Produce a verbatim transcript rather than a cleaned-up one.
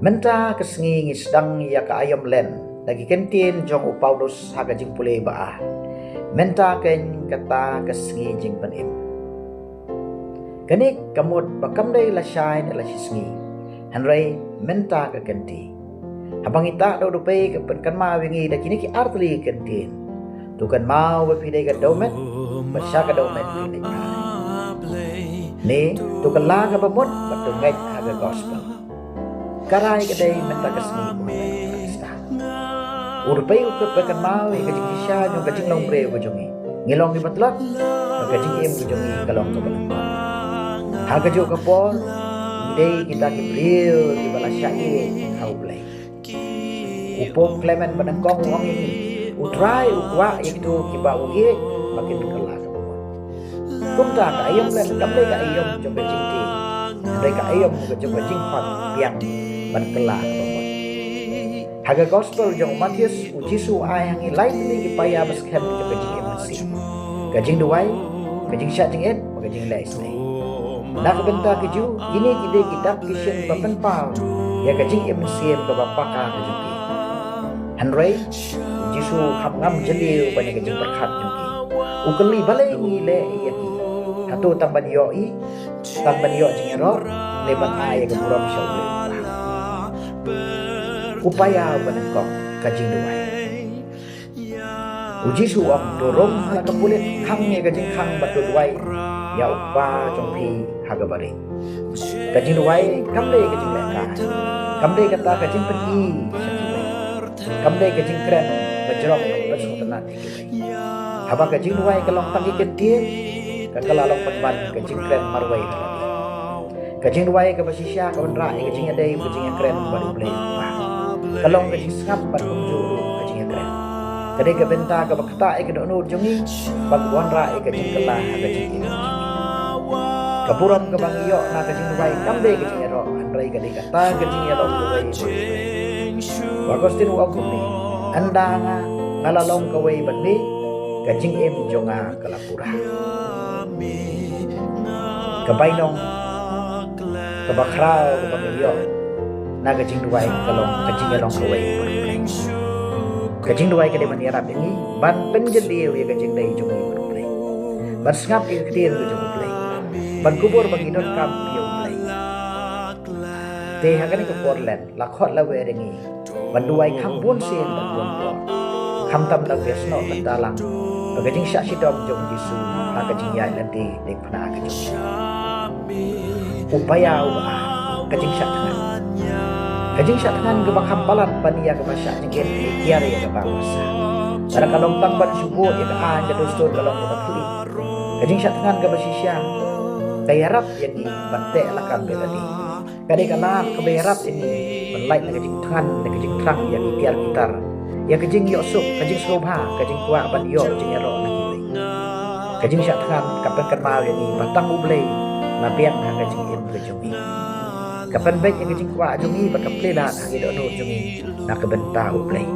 Mynta ka sngi ngi sdang ïa ka aïom Lent da ki kyntien jong u Paulus ha ka jingpule ba ar. Mynta keiñ kata ka sngi jingpynim. Kane ka mut ba kam dei lashai ne lashisngi, hynrei mynta ka kynti. Haba ngi tah da u dupei ka pynkynmaw ïa ngi da kine ki artylli ki kyntien. To kynmaw ba phi dei ka dewmet, bad sha ka dewmet phi leit phai. Ne, to kylla kaba mut, bad to ngeit ha ka gospel. Ka rai ka dei mynta ka sngi, ko Khrista. U dupei u pynkynmaw ïa ka jingshisha jong ka jinglong briew ka jong ngi. Ngi long kiba tlot, bad ka jingim ka jong ngi ka long kaba lyngkot. Ha kajuh ka por, ngi dei kita ki briew kiba la shah ïeit ha U Blei. U Pope Clement ba nyngkong u ong ïa ngi, U Trai u kwah ïa kito kiba u ïeit ba kin kylla kaba mut. Kumta ka aïom Lent kam dei ka aïom jong ka jingtieng, hynrei ka aïom ka jong ka jinghot biang ban kylla kaba mut. Ha ka gospel jong u Mathaios, U Jisu u ai ha ngi lai tylli ki paia ba skhem jong ka jingim mynsiem. Ka jingduwai, ka jingshah jingit, bad ka jingleh isynei. Na ka bynta ki Jiw, kine ki dei ki dak ki shin ba pynpaw ïa ka jingim mynsiem kaba paka ka jong ki. Hynrei U Jisu u kham ngam jylliew ban ïa ka jingpyrkhat jong ki. U kylli balei ngi leh ïa ki. Hato tang ban ïohi, tang ban ïoh jingïaroh, ne ban ai ïa ka burom sha U Blei U Kpa. U paia ba nyngkong, ka jingduwai. U Jisu u ong, to rung ha la ka pulit, khang ïa ka jingkhang bad to duwai ïa U Kpa jong phi ha kaba ring. Ka jingduwai kam dei ka jinglehkai, kam dei kata ka jingpyni sha kiwei, kam dei ka jingkren ba jrong ban pynsngewtynnat ïa kiwei. Haba ka jingduwai ka long tang ki kyntien, ka, ka la long pynban ka jingkren marwei ha lade. Ka jingduwai kaba shisha ka wanrah ïa ka jingïadei, ka jingïakren bad U Blei U Kpa. Ka long ka jingsngap bad kumjuh ruh ka jingïakren. Ka dei ka bynta kaba ktah ïa ka dohnud jong ngi, bad ka wanrah ïa ka jingkylla ha ka jingim jong ngi. Ka burom kaba ngi ïoh na ka jingduwai kam dei ka jingïaroh, hynrei ka dei kata ka jingïalong kawei bad U Blei. U Augustine u ong kumne, ynda nga, nga la long kawei bad me, ka jingim jong nga ka la pura. Ka bainong kaba khraw kaba ngi ïoh na ka jingduwai ka long ka jingïalong kawei bad U Blei. Ka jingduwai ka dei ban ïarap ïa ngi ban pynjylliew ïa ka jingdei jong ngi bad U Blei, ban sngap ïa ka ktien ka jong U Blei, ban kubur ba ngi donkam ïa U Blei. Te ha kane ka por Lent la khot la wer ïa ngi ban duwai kham bun sien bad bun por, khamtam da ka jingïasnoh bynta lang ba ka jingshah shitom jong U Jisu ha ka jingïaid lynti dei phna ka jong ngi. U paia uba ar, ka jingshah thngan. Ka jingshah thngan kaba kham palat ban ïa kaba shah jingit, kiar ïa kaba basa. Lada ka long tang ban shu bud ïa ka aiñ, ka dustur ka long kaba thylli. Ka jingshah thngan kaba shisha ka ïarap ïa ngi ban teh lakam ïa lade. Ka dei ka lad kaba ïarap ïa ngi ban lait na ka jingthngan, na ka jingthrang ïa ki tiar ki tar, ïa ka jingïohsuk, ka jingsngewbha, ka jingkwah ban ïoh jingïaroh na kiwei. Ka jingshah thngan ka pynkynmaw ïa ngi ba tang U Blei la biang ha ka jingim ka jong ngi. Ka pynbeit ïa ka jingkwah jong ngi bad ka plie lad ha ki dohnud jong ngi na ka bynta U Blei.